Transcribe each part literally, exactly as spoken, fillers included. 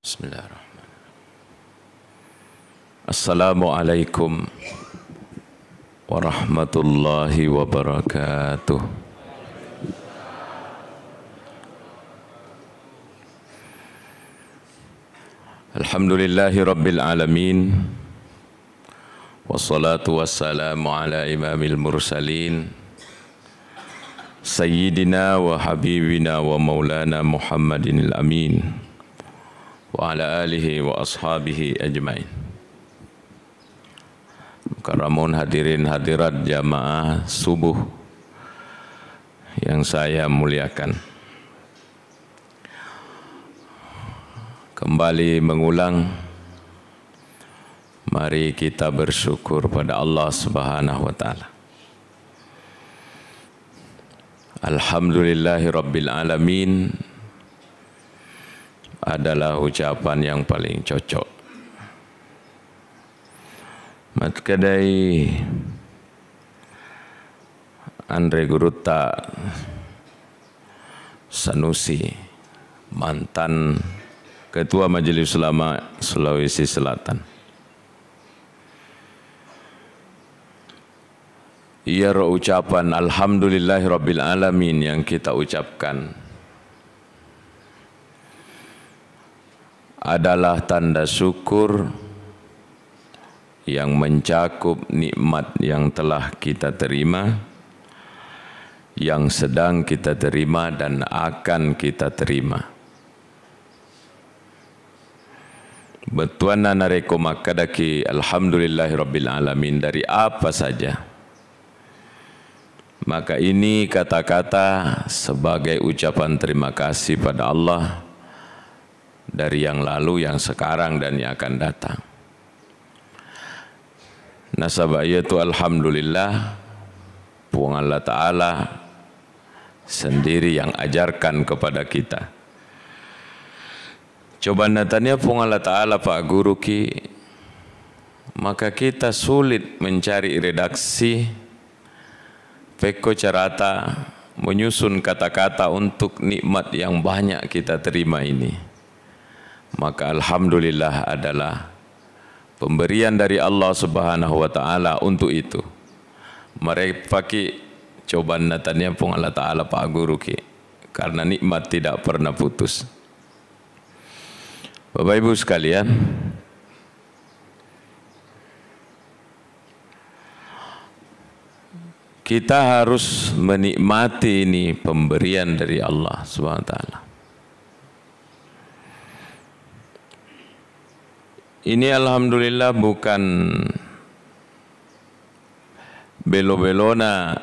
Bismillahirrahmanirrahim. Assalamualaikum warahmatullahi wabarakatuh. Alhamdulillahi rabbil alamin. Wassalatu wassalamu ala imamil mursalin, sayyidina wa habibina wa maulana Muhammadinil amin, wa ala alihi wa ashabihi ajmain. Mukarramun hadirin hadirat jamaah subuh yang saya muliakan. Kembali mengulang, mari kita bersyukur pada Allah Subhanahu wa Ta'ala. Alhamdulillahi Rabbil Alamin adalah ucapan yang paling cocok. Makkedai anre gurutta Sanusi, mantan Ketua Majelis Ulama Sulawesi Selatan. Iyaro ucapan Alhamdulillahirabbil alamin yang kita ucapkan adalah tanda syukur yang mencakup nikmat yang telah kita terima, yang sedang kita terima, dan akan kita terima. Bettuanna narekko makkedaki, "Alhamdulillahirabbil alamin," dari apa saja, maka ini kata-kata sebagai ucapan terima kasih pada Allah dari yang lalu, yang sekarang, dan yang akan datang. Nasaba iyatu alhamdulillah, Puang Allah Ta'ala sendiri yang ajarkan kepada kita. Cobanna tania Puang Allah Ta'ala pagguruki, maka kita sulit mencari redaksi, pekko carata menyusun kata-kata untuk nikmat yang banyak kita terima ini. Maka alhamdulillah adalah pemberian dari Allah Subhanahu wa Ta'ala untuk itu. Marepaki cobanna tania Puang Allah Ta'ala pagguruki, karena nikmat tidak pernah putus. Bapak Ibu sekalian, kita harus menikmati ini pemberian dari Allah Subhanahu wa Ta'ala. Ini alhamdulillah bukan belo-belona,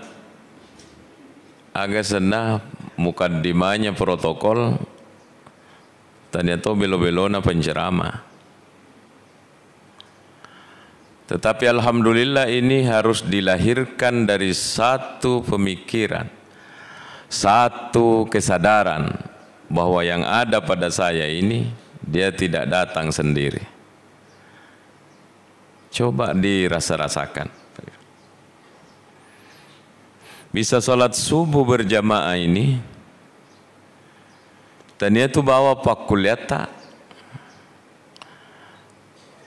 aga senna mukaddimahnya protokol, tania to belo-belona penceramah. Tetapi alhamdulillah, ini harus dilahirkan dari satu pemikiran, satu kesadaran bahwa yang ada pada saya ini, dia tidak datang sendiri. Coba dirasa-rasakan. Bisa salat subuh berjamaah ini, tania tu bawa pakkuliatta,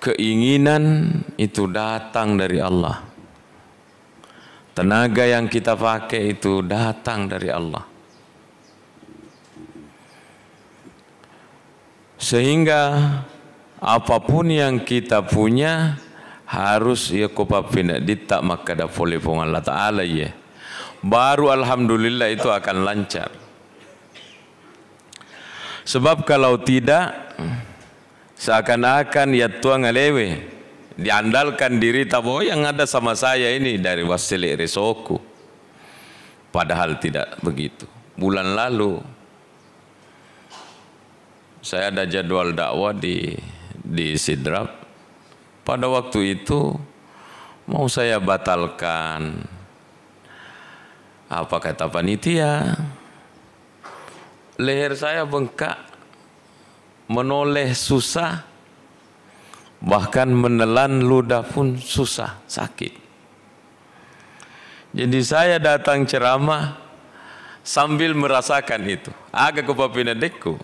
keinginan itu datang dari Allah. Tenaga yang kita pakai itu datang dari Allah. Sehingga apapun yang kita punya harus iya ko pappineddinta makkeda pole Puang Allah Ta'ala, iya. Baru alhamdulillah itu akan lancar. Sebab kalau tidak, seakan-akan yattuang alewe diandalkan dirita, bahwa yang ada sama saya ini dari wassele resoku. Padahal tidak begitu. Bulan lalu, saya ada jadwal dakwah di, di Sidrap. Pada waktu itu mau saya batalkan. Apa kata panitia? Leher saya bengkak, menoleh susah, bahkan menelan ludah pun susah, sakit. Jadi saya datang ceramah sambil merasakan itu. Aga ku papinedekku.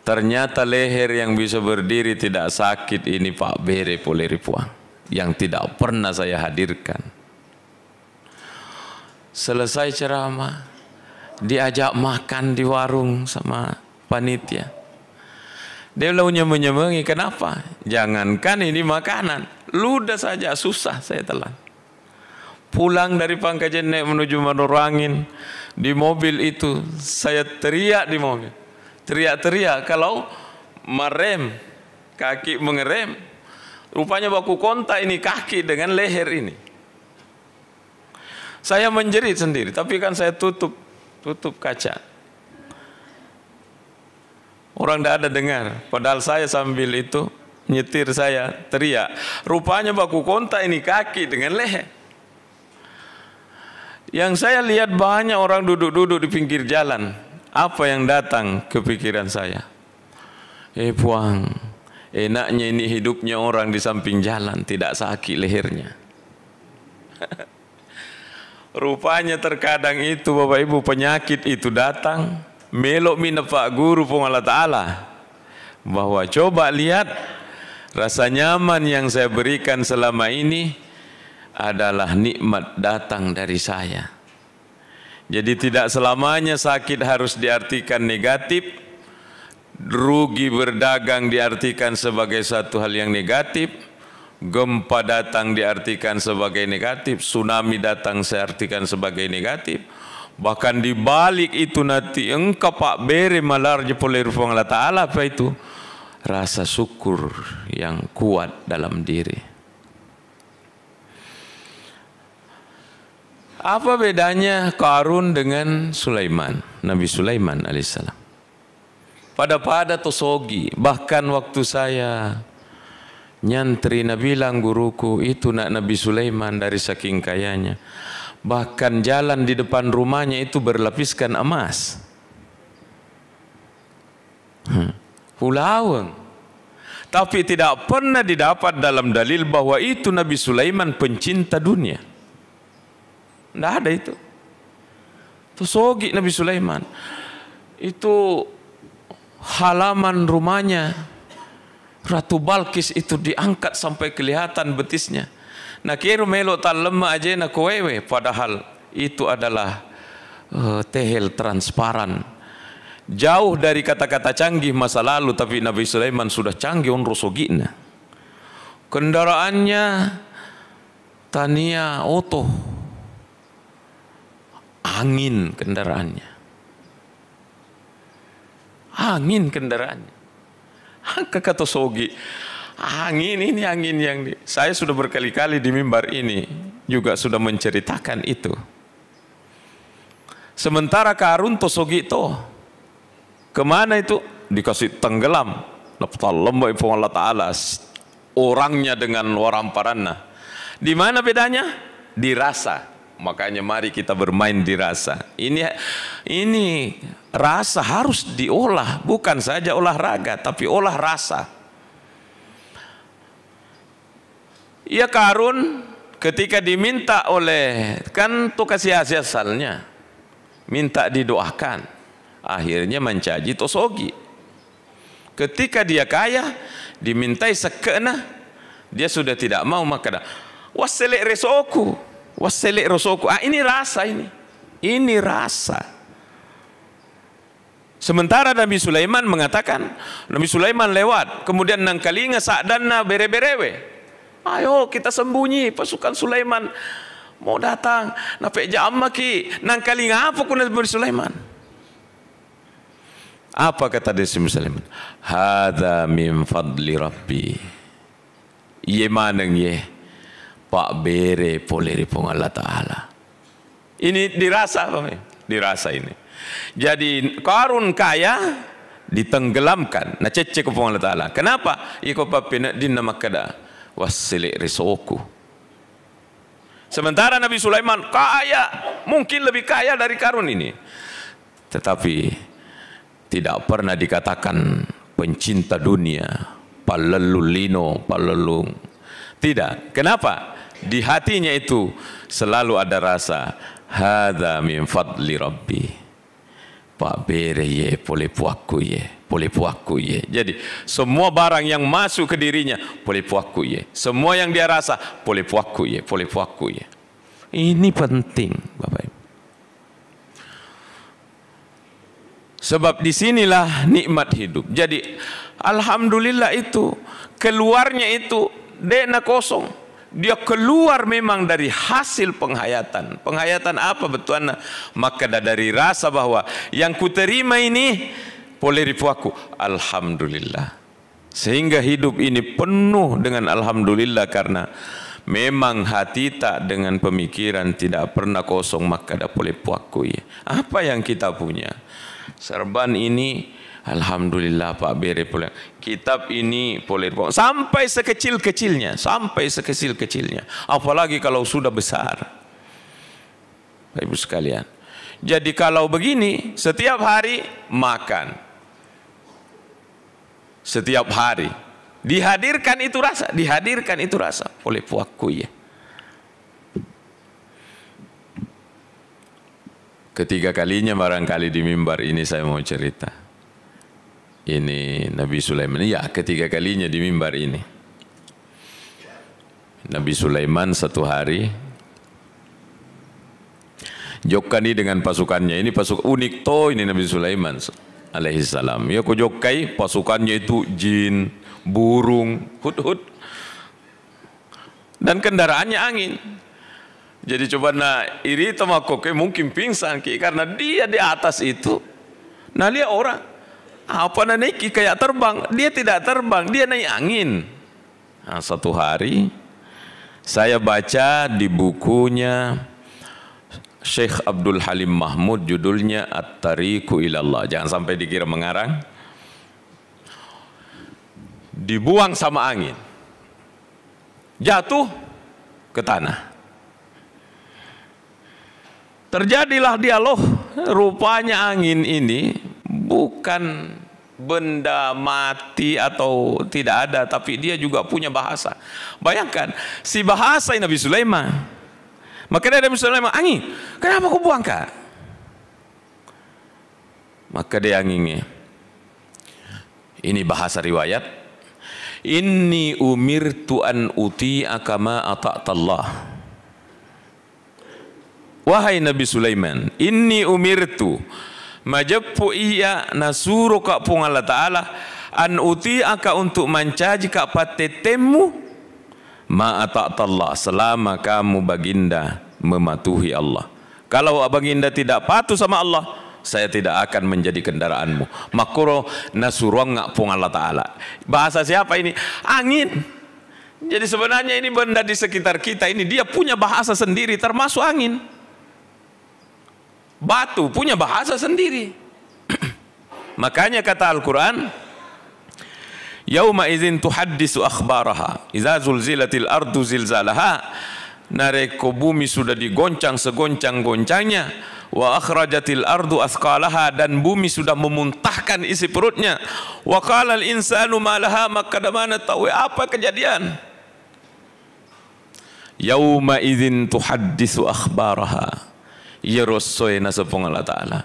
Ternyata leher yang bisa berdiri tidak sakit ini pabbere pole ri Puang, yang tidak pernah saya hadirkan. Selesai ceramah, diajak makan di warung sama panitia. Dia bilang nyameng-nyamengi, kenapa? Jangankan ini makanan, ludah saja susah saya telan. Pulang dari Pangkajenne menuju Manurangin, di mobil itu saya teriak di mobil. Teriak-teriak, kalau merem, kaki mengerem, rupanya baku kontak ini kaki dengan leher ini. Saya menjerit sendiri, tapi kan saya tutup, tutup kaca. Orang tidak ada dengar, padahal saya sambil itu nyetir, saya teriak. Rupanya baku kontak ini kaki dengan leher. Yang saya lihat banyak orang duduk-duduk di pinggir jalan. Apa yang datang ke pikiran saya? Eh Puang, enaknya ini hidupnya orang di samping jalan, tidak sakit lehernya. Rupanya terkadang itu, Bapak Ibu, penyakit itu datang, melo'mi napagguru Puang Allah Ta'ala bahwa coba lihat, rasa nyaman yang saya berikan selama ini adalah nikmat datang dari saya. Jadi tidak selamanya sakit harus diartikan negatif, rugi berdagang diartikan sebagai satu hal yang negatif, gempa datang diartikan sebagai negatif, tsunami datang diartikan sebagai negatif. Bahkan di balik itu nanti engka pabbere malarja pole ri Puang Allah Ta'ala, apa itu? Rasa syukur yang kuat dalam diri. Apa bedanya Qarun dengan Sulaiman, Nabi Sulaiman alaihissalam? Pada-pada tosogi. Bahkan waktu saya nyantri, nabilang guruku, itu nak Nabi Sulaiman dari saking kayanya. Bahkan jalan di depan rumahnya itu berlapiskan emas. Hmm. Ulaweng. Tapi tidak pernah didapat dalam dalil bahwa itu Nabi Sulaiman pencinta dunia. Ndak ada itu. Tosogi Nabi Sulaiman. Itu halaman rumahnya Ratu Balkis itu diangkat sampai kelihatan betisnya. Nakiru melo tallemma ajena kowewe, padahal itu adalah, eh, tehel transparan. Jauh dari kata-kata canggih masa lalu, tapi Nabi Sulaiman sudah canggih onro sogi'na. Kendaraannya tania oto, angin kendaraannya. Angin kendaraannya. Angka kata sogi. Angin ini, angin yang di, saya sudah berkali-kali di mimbar ini juga sudah menceritakan itu. Sementara Karun to sogi to. Kemana itu? Dikasih tenggelam. Napatallembai Puang Allah Ta'ala s-, orangnya dengan waramparanna. Di mana bedanya? Di rasa. Makanya mari kita bermain di rasa. Ini, ini rasa harus diolah, bukan saja olahraga, tapi olah rasa. Iya Karun ketika diminta oleh, kan to kasi-asi asalnya, minta didoakan, akhirnya mancaji to sogi. Ketika dia kaya, dimintai sekke'na, dia sudah tidak mau, makkeda, "Wassele resoku, wassele resoku." Ah, ini rasa ini. Ini rasa. Sementara Nabi Sulaiman mengatakan, Nabi Sulaiman lewat, kemudian nangkalinga saddanna bere-berewe. "Ayo kita sembunyi, pasukan Sulaiman mau datang." Napejammaki, nangkalinga apa ku Nabi Sulaiman? Apa kata Nabi Sulaiman? "Hadza min fadli Rabbi." Iye maneng iye, pabbere pole ri Puang Allah Ta'ala. Ini dirasa, Bapak Ibu. Dirasa ini. Jadi, Karun kaya ditenggelamkan, nacecce ko Puang Allah Ta'ala. Kenapa? Iko pappeneddinna makkeda, "Wassele resoku." Sementara Nabi Sulaiman kaya, mungkin lebih kaya dari Karun ini. Tetapi tidak pernah dikatakan pencinta dunia, pallellung lino, pallellung. Tidak. Kenapa? Di hatinya itu selalu ada rasa, "Hadza min fadli Rabbi." Pabbere ye, pole puakku ye, pole puakku ye. Jadi, semua barang yang masuk ke dirinya, pole puakku ye. Semua yang dia rasa, pole puakku ye, pole puakku ye. Ini penting, Bapak Ibu. Sebab disinilah nikmat hidup. Jadi, alhamdulillah itu, keluarnya itu, de'na kosong. Dia keluar memang dari hasil penghayatan. Penghayatan apa bettuanna? Makkeda dari rasa bahwa yang kuterima ini pole ri puakku. Alhamdulillah. Sehingga hidup ini penuh dengan alhamdulillah karena memang hatita dengan pemikiran tidak pernah kosong makkeda pole puakku ye. Apa yang kita punya? Serban ini, alhamdulillah, pabbere pole. Kitab ini pole ri puakku. Sampai sekecil-kecilnya, sampai sekecil-kecilnya. Apalagi kalau sudah besar. Bapak Ibu sekalian. Jadi kalau begini, setiap hari makan. Setiap hari. Dihadirkan itu rasa, dihadirkan itu rasa. Pole puakku ye. Ketiga kalinya barangkali di mimbar ini saya mau cerita. Ini Nabi Sulaiman. Iya, ketiga kalinya di mimbar ini. Nabi Sulaiman satu hari jokkani dengan pasukannya. Ini pasuk-, unik to ini Nabi Sulaiman alaihissalam. Ya, ko jokkai pasukannya itu jin, burung, hudhud. Dan kendaraannya angin. Jadi coba na irita makkoke mungkin pingsan ki karena dia di atas itu. Nah, lihat orang apa na naiki kayak terbang, dia tidak terbang, dia naik angin. Nah, satu hari saya baca di bukunya Syekh Abdul Halim Mahmud, judulnya At-Tariqu Ilallah. Jangan sampai dikira mengarang. Dibuang sama angin. Jatuh ke tanah. Terjadilah dialog, rupanya angin ini bukan benda mati atau tidak ada, tapi dia juga punya bahasa. Bayangkan, si bahasa Nabi Sulaiman. Maka dia Nabi Sulaiman, "Angin, kenapa kau buang, Kak?" Maka dia anginge. Ini bahasa riwayat. "Inni umirtu an uti'aka ma ata'tallah." Wahai Nabi Sulaiman, inni umirtu, majeppu iya nasuroka Puang Allah Ta'ala, an uti'aka untuk mancajika pattettemmu, ma ata'tallah, selama kamu baginda mematuhi Allah. Kalau baginda tidak patuh sama Allah, saya tidak akan menjadi kendaraanmu. Makkuro nasuruangnga Puang Allah Ta'ala. Bahasa siapa ini? Angin. Jadi sebenarnya ini benda di sekitar kita ini, dia punya bahasa sendiri, termasuk angin. Batu punya bahasa sendiri. Makanya kata Al-Quran, "Yauma idzin tuhaddisu akhbaraha, idza zulzilatil ardu zilzalaha." Narekko bumi sudah digoncang segoncang-goncangnya, "wa akhrajatil ardu athqalaha," dan bumi sudah memuntahkan isi perutnya, "wa qalal insanu ma laha," maka mana tahu apa kejadian. "Yauma idzin tuhaddisu akhbaraha." Iyaro essoe naseng Puang Allah Ta'ala.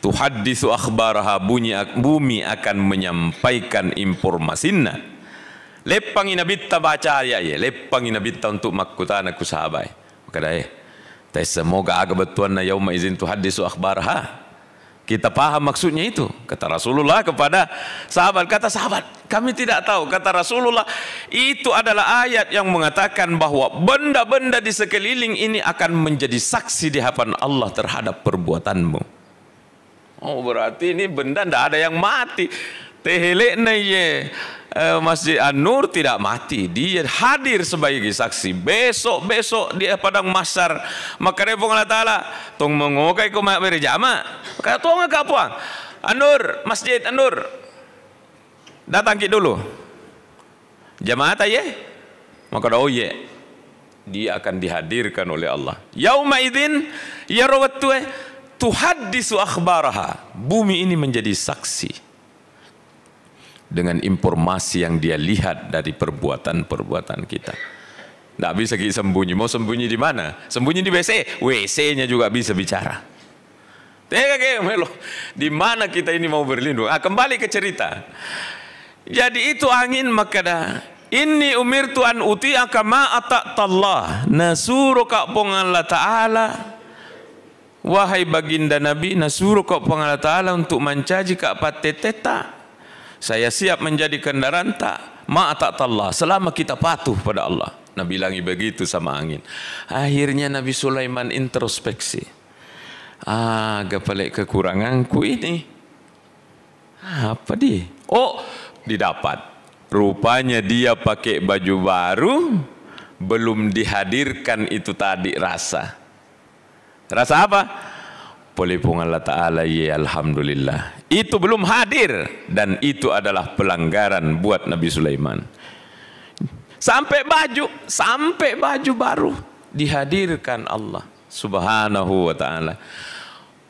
"Tuhaddisu akhbaraha," bunyi ak-, bumi akan menyampaikan informasinna. Leppangi nabitta baca ayat ye, leppangi nabitta untuk makkutana ku sahabai. Makadae, taisseng moga aga bettuanna "yauma idzin tuhaddisu akhbaraha." Kita paham maksudnya itu. Kata Rasulullah kepada sahabat, kata sahabat, "Kami tidak tahu." Kata Rasulullah, "Itu adalah ayat yang mengatakan bahwa benda-benda di sekeliling ini akan menjadi saksi di hadapan Allah terhadap perbuatanmu." Oh, berarti ini benda ndak ada yang mati. Tehele'na ye, eh, Masjid An-Nur tidak mati. Dia hadir sebagai saksi. Besok-besok di padang mahsyar, makkeda Puang Allah Ta'ala, "Tong mengokai ko mabbere jama?" Kata, "Tongeng ka Puang. An-Nur, Masjid An-Nur. Datang ki dulu. Jamaata ye?" Makkeda, "Oh ye." Dia akan dihadirkan oleh Allah. Yauma idzin, iyaro wettue, tuhaddisu akhbaraha. Bumi ini menjadi saksi dengan informasi yang dia lihat dari perbuatan-perbuatan kita. Nggak bisa ki sembunyi. Mau sembunyi di mana? Sembunyi di W C? W C-nya juga bisa bicara. Tega ke melo. Di mana kita ini mau berlindung? Ah, kembali ke cerita. Jadi itu angin makkeda, "Inni umirtu an uti'aka ma ata'tallah." Nasuroka Puang Allah Ta'ala, wahai Baginda Nabi, nasuroka Puang Allah Ta'ala untuk mancaji ka pattetetta. Saya siap menjadi kendaranta, ma ata'tallah, selama kita patuh pada Allah. Nabilangi begitu sama angin. Akhirnya Nabi Sulaiman introspeksi. Aga pale kekuranganku ini? Apa di? Oh, didapat. Rupanya dia pakai baju baru, belum dihadirkan itu tadi rasa. Rasa apa? Pole Puang Allah Ta'ala, ye, alhamdulillah. Itu belum hadir, dan itu adalah pelanggaran buat Nabi Sulaiman. Sampai baju, sampai baju baru dihadirkan Allah Subhanahu wa Ta'ala.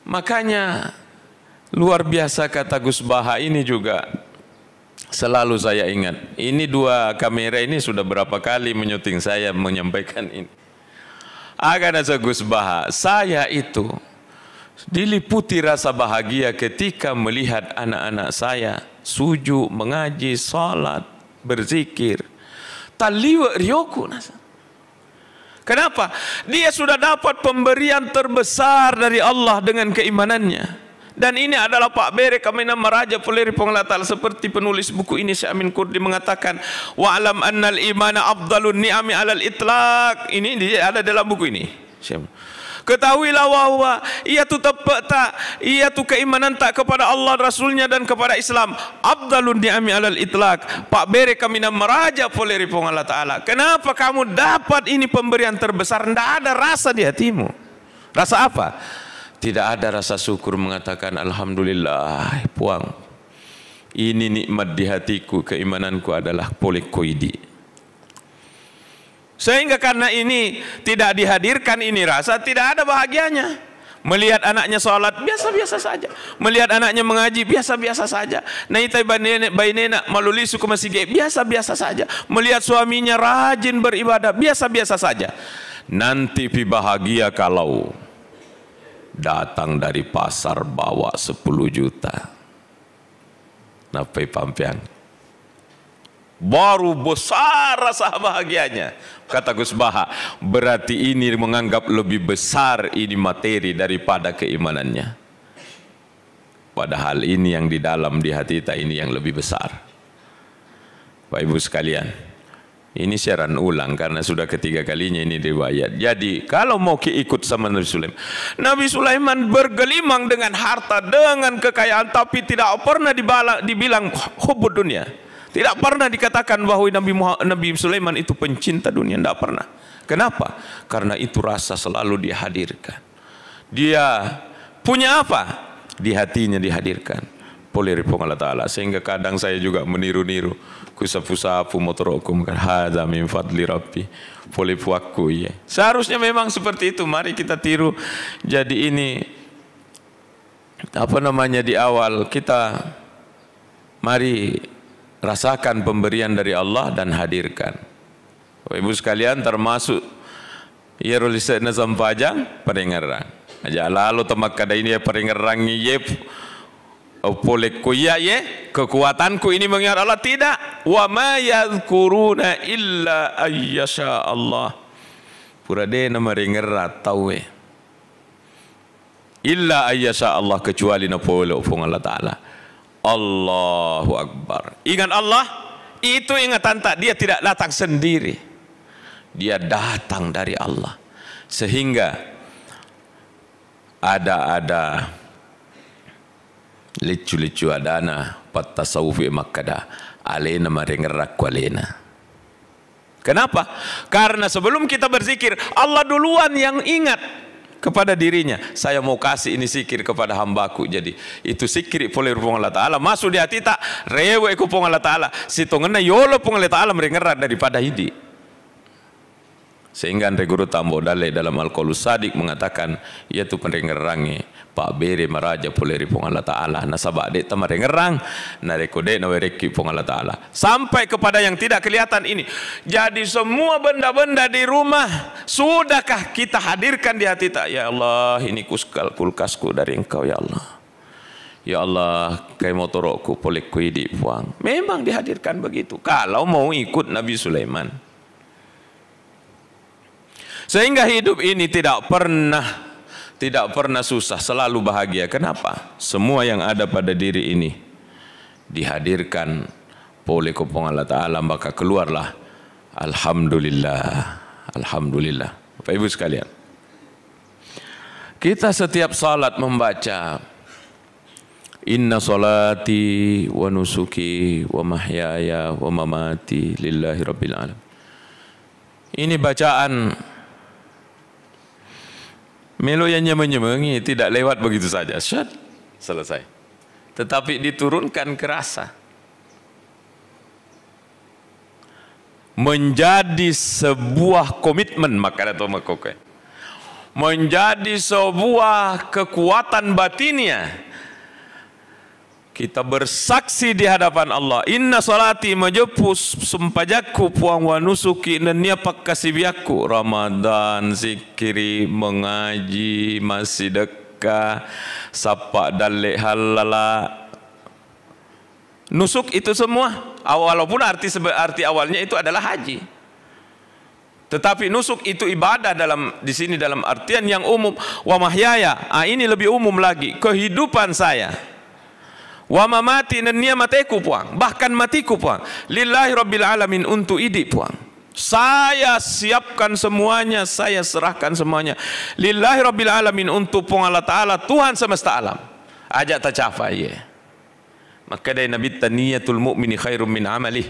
Makanya luar biasa kata Gus Baha ini juga selalu saya ingat. Ini dua kamera ini sudah berapa kali menyuting saya menyampaikan ini. Aga nasa Gus Baha, saya itu diliputi rasa bahagia ketika melihat anak-anak saya sujud, mengaji, salat, berzikir. Taliwe rioku nasa. Kenapa? Dia sudah dapat pemberian terbesar dari Allah dengan keimanannya. Dan ini adalah pabbere kaminang maraja pole ri Puang Allah Ta'ala, seperti penulis buku ini, Syekh Amin Kurdi, mengatakan, "Wa'lam annal imana afdalun ni'ami alal itlaq." Ini di-, ada dalam buku ini. Syekh. Ketahuilah bahwa iyatu teppe'ta, iyatu keimananta kepada Allah, Rasulnya, dan kepada Islam, afdalun ni'ami alal itlaq. Pabbere kaminang maraja pole ri Puang Allah Ta'ala. Kenapa kamu dapat ini pemberian terbesar? Ndak ada rasa di hatimu. Rasa apa? Tidak ada rasa syukur mengatakan, "Alhamdulillah, Puang. Ini nikmat di hatiku, keimananku adalah pole ko idi." Sehingga karena ini tidak dihadirkan ini rasa, tidak ada bahagianya. Melihat anaknya sholat, biasa-biasa saja. Melihat anaknya mengaji, biasa-biasa saja. Naitai bainena, bainena malulisu ke masigi, biasa-biasa saja. Melihat suaminya rajin beribadah, biasa-biasa saja. Nanti pi bahagia kalau datang dari pasar bawa sepuluh juta. Nappai pampeang. Baru besar rasa bahagianya. Kata Gus Baha, "Berarti ini menganggap lebih besar ini materi daripada keimanannya." Padahal ini yang di dalam di hati kita ini yang lebih besar. Bapak Ibu sekalian, ini siaran ulang karena sudah ketiga kalinya ini riwayat. Jadi, kalau mau ki ikut sama Nabi Sulaiman, Nabi Sulaiman bergelimang dengan harta, dengan kekayaan, tapi tidak pernah dibala-, dibilang hubbud dunia. Tidak pernah dikatakan bahwa Nabi Muha-, Nabi Sulaiman itu pencinta dunia, tidak pernah. Kenapa? Karena itu rasa selalu dihadirkan. Dia punya apa? Di hatinya dihadirkan pole ri Puang Allah Ta'ala. Sehingga kadang saya juga meniru-niru. Kusapu-sapu motoro'ku, maka hadza min fadli Rabbi. Pole puakku, iya. Seharusnya memang seperti itu. Mari kita tiru. Jadi ini, apa namanya, di awal kita mari rasakan pemberian dari Allah dan hadirkan. Bapak Ibu sekalian, termasuk iyaro lise'na sempajang, parengngerang. Aja lalo tamakkada ini ya parengngerangngi ye, pole ko iya ye, kekuatanku ini mengingat Allah, tidak. Wa ma yadzkuruna illa ayyasha Allah. Pura de' namarengngerang tauwe. Illa ayyasha Allah, kecuali napole Puang Allah Ta'ala. Allahu Akbar. Ingat Allah, itu ingatanta, dia tidak datang sendiri. Dia datang dari Allah. Sehingga ada, ada liccu-liccu adana pattasawuf makkada, alena marengngerang ko alena. Kenapa? Karena sebelum kita berzikir, Allah duluan yang ingat kepada dirinya. Saya mau kasih ini zikir kepada hambaku. Jadi, itu zikir pole ri Puang Allah Ta'ala, masuk di hati ta, rewe' ko Puang Allah Ta'ala. Sitongenna yolo Puang Allah Ta'ala marengngerang daripada idi. Sehingga anre guru Tambo Dalle dalam Al-Qaulus Sadiq mengatakan, iyatu parengngerangnge Pabbere maraja pole ri Puang Allah Ta'ala, nasaba de' tamarengerang narekko de' nawerekki Puang Allah Ta'ala. Sampai kepada yang tidak kelihatan ini. Jadi semua benda-benda di rumah, sudahkah kita hadirkan di hati ta-, "Ya Allah, ini kuskal-, kulkasku dari Engkau, ya Allah. Ya Allah, kai motorokku, polekku idi, Puang." Memang dihadirkan begitu. Kalau mau ikut Nabi Sulaiman. Sehingga hidup ini tidak pernah, tidak pernah susah, selalu bahagia. Kenapa? Semua yang ada pada diri ini dihadirkan pole ko Puang Allah Ta'ala, maka keluarlah, "Alhamdulillah, alhamdulillah." Bapak Ibu sekalian, kita setiap salat membaca, "Inna salati wa nusuki wa mahyaya wa mamati lillahi rabbil alamin." Ini bacaan melo yang nyemeng-nyemengi, tidak lewat begitu saja. Syat, selesai. Tetapi diturunkan ke rasa. Menjadi sebuah komitmen, maka ada to makoke. Menjadi sebuah kekuatan batinnya. Kita bersaksi di hadapan Allah, "Inna salati," majeppu s-, sempajakku, Puang, "wa nusuki," nennia pakkasiwiakku, Ramadan, zikiri, mengaji, massidekka, sappa dalle hallala. Nusuk itu semua, aw-, walaupun arti sebe-, arti awalnya itu adalah haji. Tetapi nusuk itu ibadah dalam, di sini dalam artian yang umum. Wa mahyaya, ah, ini lebih umum lagi. Kehidupan saya. Wa mamati, nennia mateku, Puang. Bahkan matiku, Puang. Lillahi rabbil alamin, untuk idi, Puang. Saya siapkan semuanya, saya serahkan semuanya. Lillahi rabbil alamin, untuk Puang Allah Ta'ala, Tuhan semesta alam. Aja tacapai, ye. Makkedai Nabitta, "Niyatul mu'mini khairum min amalih."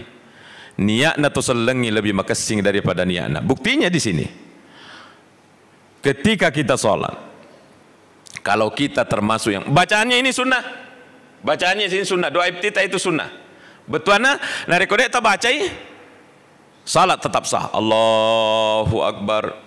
Niatna to sellengngi lebih makessing daripada niatna. Buktinya di sini. Ketika kita sholat, kalau kita termasuk yang, bacaannya ini sunnah. Bacaannya sini sunnah. Doa iftitah itu sunnah. Bettuanna, narekko de' tabacai, salat tetap sah. Allahu Akbar.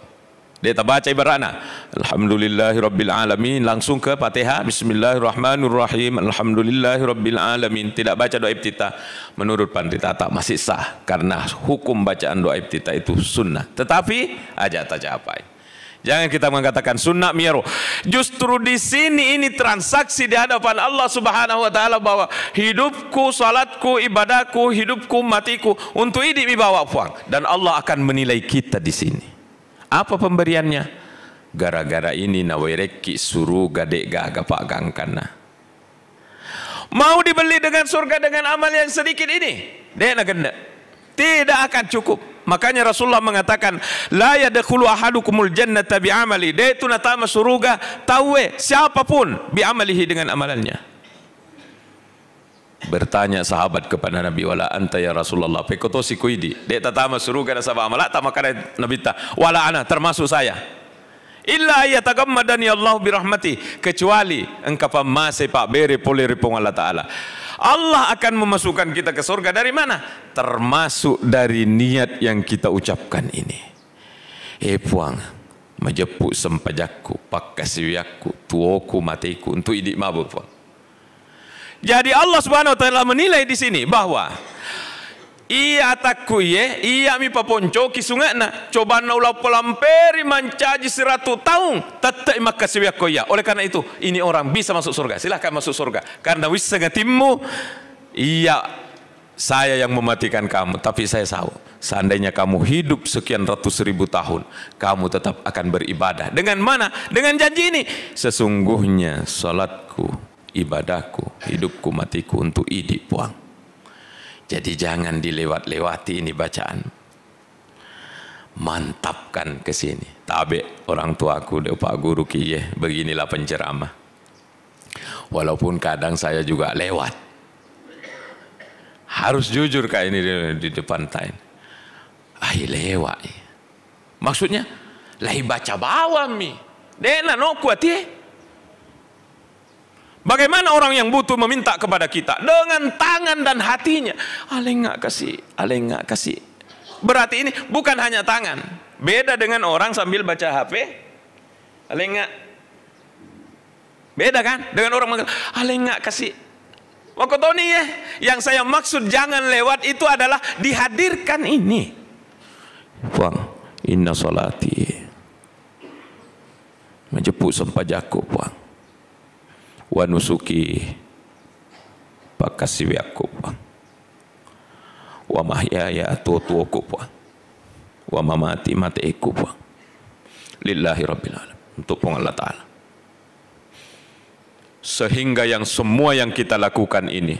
De' tabaca ibaratna, "Alhamdulillahi rabbil alamin," langsung ke Fatihah, "Bismillahirrahmanirrahim, alhamdulillahi rabbil alamin." Tidak baca doa iftitah. Menurut panritata masih sah, karena hukum bacaan doa iftitah itu sunnah. Tetapi, aja tacapai. Jangan kita mengatakan, "Sunnah miyaro." Justru di sini ini transaksi di hadapan Allah Subhanahu wa Ta'ala, bahwa hidupku, salatku, ibadahku, hidupku, matiku, untuk idi mi bawa, Puang. Dan Allah akan menilai kita di sini. Apa pemberiannya? Gara-gara ini nawerekki suruga de' gaga paggangkanna. Mau dibeli dengan surga dengan amal yang sedikit ini? De' nagenne. Tidak akan cukup. Makanya Rasulullah mengatakan, "La yadkhulu ahadukumul jannata bi amali." De' tu natama suruga tauwe, siapapun, bi amalihi, dengan amalannya. Bertanya sahabat kepada Nabi, "Wala anta ya Rasulullah?" Pekko tosi ku idi, de' tatama suruga nasaba amalatta, makkeda Nabitta, "Wala ana, termasuk saya." "Illa ayyatagammadani Allahu birahmati," kecuali engka pammase pabbere pole ri Puang Allah Ta'ala. Allah akan memasukkan kita ke surga dari mana? Termasuk dari niat yang kita ucapkan ini. Eh Puang, majeppu sempajakku, pakkasiwiakku, tuoku, mateku, untuk idi mabo Puang. Jadi Allah Subhanahu wa Ta'ala menilai di sini bahwa iya atakku iye, iya mi paponcoki sunge'na, cobanna ulappo lamperi mancaji siratu taung, tette'i makkasiwiakko iya. Oleh karena itu, ini orang bisa masuk surga. Silahkan masuk surga. Karena wisseng atimmu, iya, saya yang mematikan kamu, tapi saya tahu, seandainya kamu hidup sekian ratus ribu tahun, kamu tetap akan beribadah. Dengan mana? Dengan janji ini. Sesungguhnya salatku, ibadahku, hidupku, matiku untuk idi, Puang. Jadi jangan dilewat-lewati ini bacaan. Mantapkan ke sini. Tabe orang tuaku, de' upagguruki iye, beginilah penceramah. Walaupun kadang saya juga lewat. Harus jujur, Kak, ini di, di depan tain. Ai lewat. Maksudnya, lai baca bawammi. De'na nokku atie. Bagaimana orang yang butuh meminta kepada kita dengan tangan dan hatinya? "Alengnga kasi, alengnga kasi." Berarti ini bukan hanya tangan. Beda dengan orang sambil baca H P. "Alengnga." Beda kan dengan orang mengatakan, "Alengnga kasi." Waktu Tony ya, yang saya maksud jangan lewat itu adalah dihadirkan ini. Puang, inna salati. Majeppu sempajakku, Puang. Wa nusuki, pakkasiwiakku, Puang. Wa mahyaya, tuo-tuoku, Puang. Wa mamati, mateku, Puang. Lillahi rabbil alamin. Untuk Puang Allah Ta'ala. Sehingga yang semua yang kita lakukan ini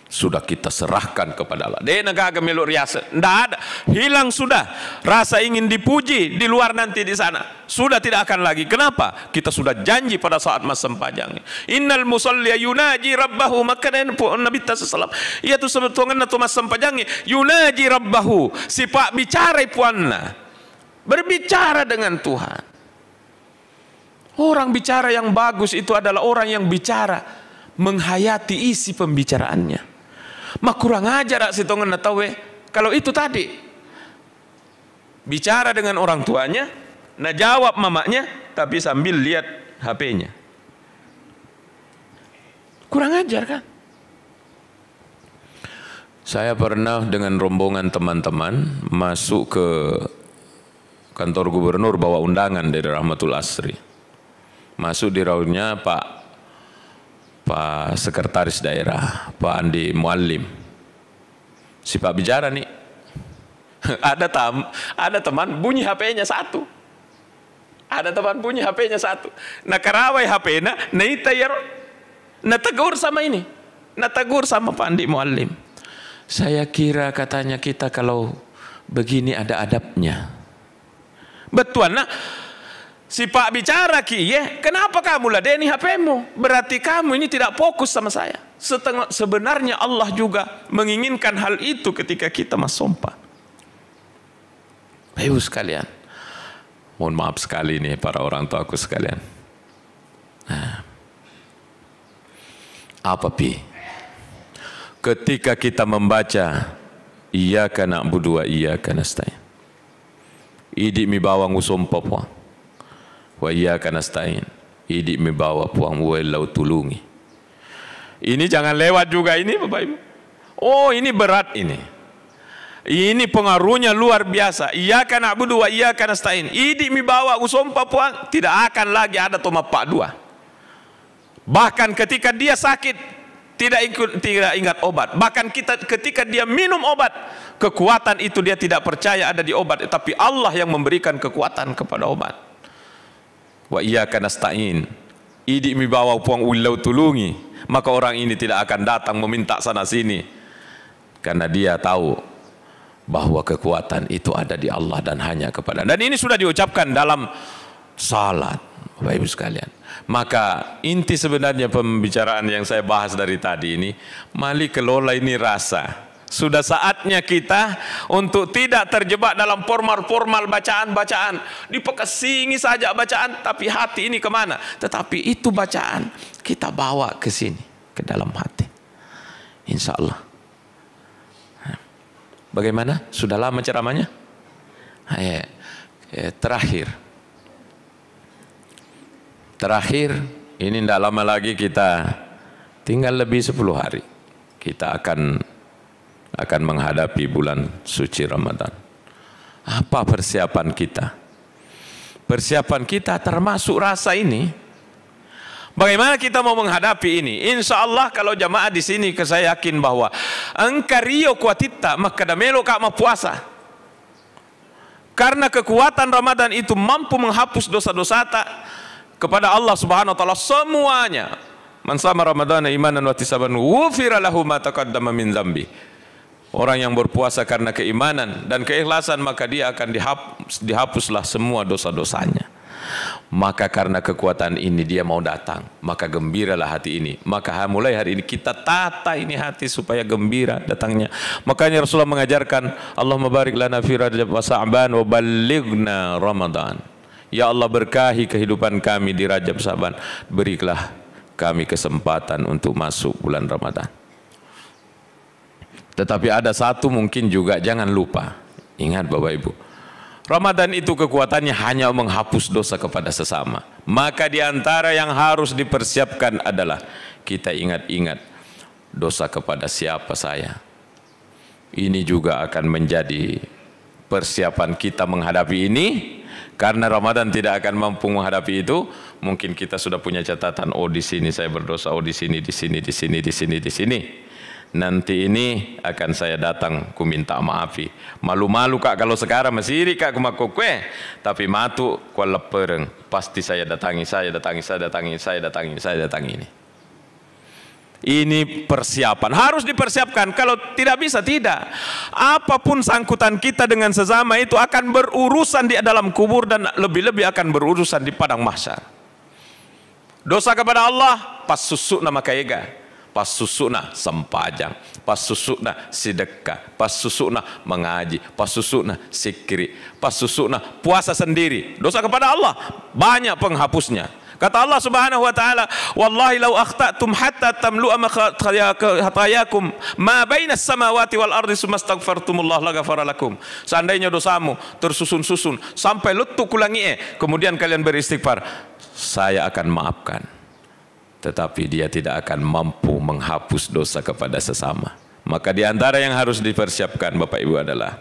sudah kita serahkan kepada Allah. De'na gaga melo riaseng. Ndak ada. Hilang sudah rasa ingin dipuji di luar nanti di sana. Sudah tidak akan lagi. Kenapa? Kita sudah janji pada saat massempajang. Innal musalli yunaji rabbahu. Maka dan pu-, Nabi ta sallam. Iya tu sebetulnya tu massempajang. Yunaji rabbahu. Sipa bicara puanna. Berbicara dengan Tuhan. Orang bicara yang bagus itu adalah orang yang bicara menghayati isi pembicaraannya. Makurang ajar sitongenna tauwe. Kalau itu tadi, bicara dengan orang tuanya, najawab mamanya, tapi sambil lihat H P-nya. Kurang ajar kan? Saya pernah dengan rombongan teman-teman masuk ke kantor gubernur, bawa undangan dari Rahmatul Asri. Masuk di ruangnya Pak, Pak Sekretaris Daerah, Pak Andi Muallim. Sipa bicara nih. Ada tam-, ada teman bunyi H P-nya satu. Ada teman bunyi H P-nya satu. Nakarawai H P-na, naita iyaro. Nategur sama ini. Nategur sama Pak Andi Muallim. "Saya kira," katanya, "kita kalau begini ada adabnya." Bettuanna, sipa bicara ki, ye, kenapa kamu ladeni H P-mu? Berarti kamu ini tidak fokus sama saya. Setengah, sebenarnya Allah juga menginginkan hal itu ketika kita massompa. Bapak Ibu sekalian, mohon maaf sekali nih para orang tuaku sekalian. Nah, apa pi? Ketika kita membaca, "Iyyaka na'budu wa iyyaka nasta'in." Idi mi bawang usompa Puang. "Wa iyyaka nasta'in." Idi mi bawa Puang uwellau tulungi. Ini jangan lewat juga ini, Bapak Ibu. Oh, ini berat ini. Ini pengaruhnya luar biasa. Iyyaka na'budu wa iyyaka nasta'in. Idi mi bawa usompa Puang, tidak akan lagi ada to mappa dua. Bahkan ketika dia sakit, tidak ikut, tidak ingat obat. Bahkan kita, ketika dia minum obat, kekuatan itu dia tidak percaya ada di obat, tapi Allah yang memberikan kekuatan kepada obat. "Wa iyyaka nasta'in." Idi mi bawa Puang uwellau tulungi, maka orang ini tidak akan datang meminta sana sini. Karena dia tahu bahwa kekuatan itu ada di Allah dan hanya kepada. Dan ini sudah diucapkan dalam salat, Bapak Ibu sekalian. Maka inti sebenarnya pembicaraan yang saya bahas dari tadi ini, mari kelola ini rasa. Sudah saatnya kita untuk tidak terjebak dalam formal-formal bacaan-bacaan. Dipekesingi saja bacaan, tapi hati ini kemana? Tetapi itu bacaan kita bawa ke sini, ke dalam hati. Insya Allah. Bagaimana? Sudah lama ceramahnya? Eh, eh, terakhir. Terakhir, ini ndak lama lagi kita, tinggal lebih sepuluh hari. Kita akan, akan menghadapi bulan suci Ramadan. Apa persiapan kita? Persiapan kita termasuk rasa ini. Bagaimana kita mau menghadapi ini? Insya Allah kalau jamaah di sini, ke saya yakin bahwa engka rio kuatitta, makkeda melo ka mappuasa. Karena kekuatan Ramadan itu mampu menghapus dosa-dosata kepada Allah Subhanahu wa Ta'ala semuanya. "Man sama Ramadana imanan wa ihtisaban, ghufira lahu ma taqaddama min dzambi." Orang yang berpuasa karena keimanan dan keikhlasan, maka dia akan dihap-, dihapuslah semua dosa-dosanya. Maka karena kekuatan ini dia mau datang, maka gembiralah hati ini. Maka ha-, mulai hari ini kita tata ini hati supaya gembira datangnya. Makanya Rasulullah mengajarkan, "Allahumma barik lana fi Rajab wa Sa'ban wa ballighna Ramadan." Ya Allah, berkahi kehidupan kami di Rajab Sa'ban. Berilah kami kesempatan untuk masuk bulan Ramadan. Tetapi ada satu mungkin juga jangan lupa. Ingat Bapak Ibu, Ramadan itu kekuatannya hanya menghapus dosa kepada sesama. Maka di antara yang harus dipersiapkan adalah kita ingat-ingat dosa kepada siapa saya. Ini juga akan menjadi persiapan kita menghadapi ini, karena Ramadan tidak akan mampu menghadapi itu. Mungkin kita sudah punya catatan, "Oh, di sini saya berdosa, oh, di sini, di sini, di sini, di sini, di sini. Nanti ini akan saya datang, ku minta maafi." Malu-malu, Kak, kalau sekarang masih iri, Kak, ku makkokkoe. Tapi matu ku alleppereng, pasti saya datangi, saya datangi, saya datangi, saya datangi, saya datangi ini. Ini persiapan, harus dipersiapkan. Kalau tidak bisa, tidak. Apapun sangkutan kita dengan sesama itu akan berurusan di dalam kubur dan lebih-lebih akan berurusan di padang mahsyar. Dosa kepada Allah, passussu'na makaega, passussu'na sempajang, passussu'na sidekka, passussu'na mengaji, passussu'na sikkiri, passussu'na puasa sendiri. Dosa kepada Allah, banyak penghapusnya. Kata Allah Subhanahu wa Ta'ala, "Wallahi lau akhta'tum hatta tamlu'a makha-, khaya-, khatayakum ma bainas samawati wal ardi summa astaghfartumullah laghafara lakum." Seandainya dosamu tersusun-susun sampai lettu ku langi'e, kemudian kalian beristighfar, saya akan maafkan. Tetapi dia tidak akan mampu menghapus dosa kepada sesama. Maka di antara yang harus dipersiapkan, Bapak Ibu, adalah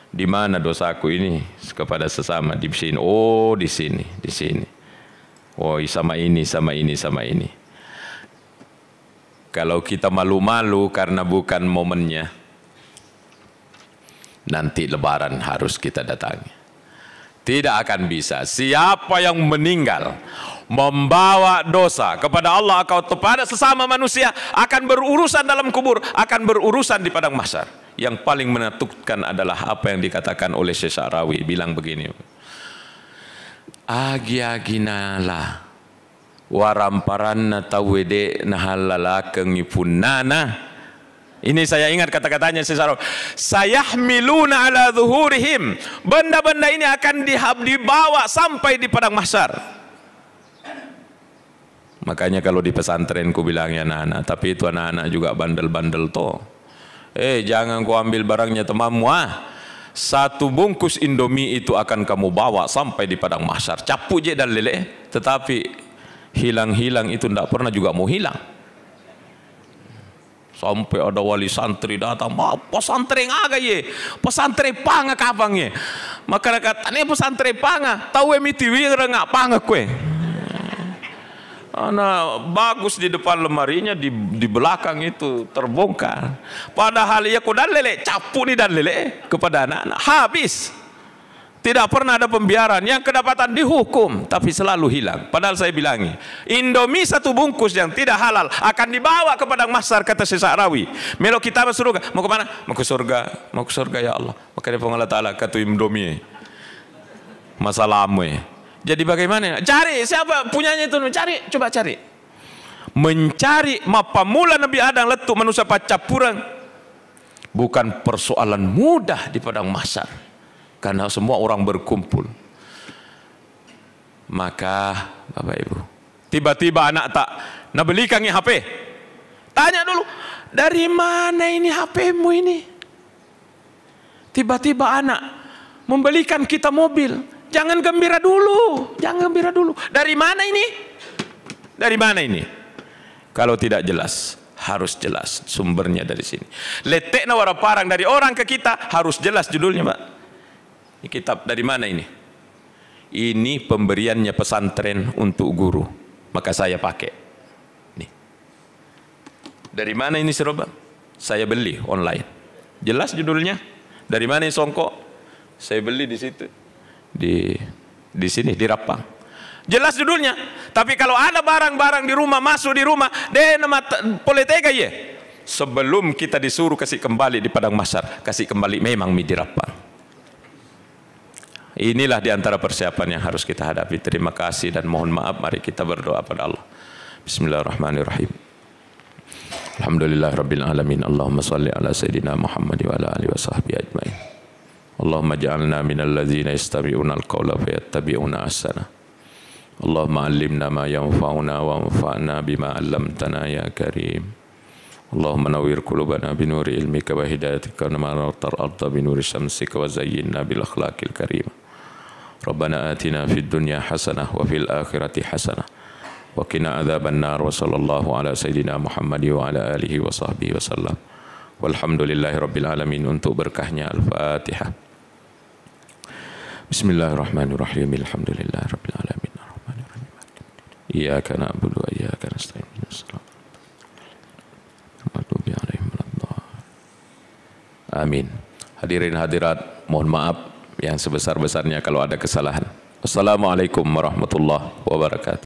di mana dosaku ini kepada sesama, di sini. Oh, di sini, di sini. Oh, sama ini, sama ini, sama ini. Kalau kita malu-malu karena bukan momennya, nanti Lebaran harus kita datangi. Tidak akan bisa. Siapa yang meninggal membawa dosa kepada Allah atau kepada sesama manusia akan berurusan dalam kubur, akan berurusan di padang mahsyar. Yang paling menakutkan adalah apa yang dikatakan oleh Syekh Sa'rawi, bilang begini, "Agi-aginala waramparanna tauwe de' nahallalakengngi punnana." Ini saya ingat kata-katanya Syekh Sa'rawi. "Sayahmiluna ala zuhurihim." Benda-benda ini akan dihab-, dibawa sampai di padang mahsyar. Makanya kalau di pesantren ku bilang ya anak-anak, tapi itu anak-anak juga bandel-bandel to. Eh, jangan kau ambil barangnya temanmu, ah. Satu bungkus Indomie itu akan kamu bawa sampai di padang mahsyar. Cappu je dan lele, tetapi hilang-hilang itu ndak pernah juga mau hilang. Sampai ada wali santri datang, "Ma, pesantren aga ye? Pesantren panga kapang ye?" Masyarakat, "Ane pesantren panga, tau e mitiwi renga panga kue." Ana bagus di depan lemarinya, di, di belakang itu terbongkar. Padahal ya ko dallele, cappu ni dallele kepada anak-anak. Habis. Tidak pernah ada pembiaran. Yang kedapatan dihukum, tapi selalu hilang. Padahal saya bilangi, Indomie satu bungkus yang tidak halal akan dibawa ke padang mahsyar, kata Syekh Sa'rawi. Melo kita masuk surga. Mau ke mana? Mau ke surga. Mau ke surga, ya Allah. Maka dia Puang Allah Ta'ala, katu Indomie. Masalahmu, eh. Jadi bagaimana? Cari siapa punyanya itu. Cari, coba cari. Mencari mappamula Nabi Adam lettu manusia paccappureng bukan persoalan mudah di padang mahsyar. Karena semua orang berkumpul. Maka, Bapak Ibu, tiba-tiba anak tak nabelikangi H P. Tanya dulu, "Dari mana ini H P-mu ini?" Tiba-tiba anak membelikan kita mobil. Jangan gembira dulu, jangan gembira dulu. Dari mana ini? Dari mana ini? Kalau tidak jelas, harus jelas sumbernya dari sini. Lettekna waraparang dari orang ke kita, harus jelas judulnya, Pak. Ini kitab dari mana ini? Ini pemberiannya pesantren untuk guru. Maka saya pakai. Nih. Dari mana ini, Siroba? Saya beli online. Jelas judulnya. Dari mana ini songkok? Saya beli di situ. Di, di sini, di Rappang. Jelas judulnya. Tapi kalau ada barang-barang di rumah, masuk di rumah, de' nama t-, pole tega ye. Sebelum kita disuruh kasih kembali di padang mahsyar, kasih kembali memang mi di Rappang. Inilah di antara persiapan yang harus kita hadapi. Terima kasih dan mohon maaf. Mari kita berdoa pada Allah. Bismillahirrahmanirrahim. Alhamdulillah Rabbil Alamin. Allahumma salli ala Sayyidina Muhammad wa ala alihi wa sahbihi ajmain. Allahumma ja'alna minal ladzina yastami'una al-qawla fayattabi'una ahsana. Allahumma allimna ma yanfa'una wa anfa'na bima allamtana ya karim. اللهم نور قلوبنا بنور علمك وهدايتك، ونور الأرض بنور شمسك، وزينا بالأخلاق الكريمة. ربنا آتنا في الدنيا حسنة وفي الآخرة حسنة وقنا عذاب النار. وصلى الله على سيدنا محمد وعلى آله وصحبه وسلم. والحمد لله رب العالمين. Untuk berkahnya Al-Fatihah. بسم الله الرحمن الرحيم. الحمد لله رب العالمين. الرحمن الرحيم. إياك نعبد وإياك نستعين. اهدنا الصراط المغضوب عليهم ولا الضالين. Amin. Hadirin hadirat, mohon maaf yang sebesar-besarnya kalau ada kesalahan. Wassalamualaikum warahmatullahi wabarakatuh.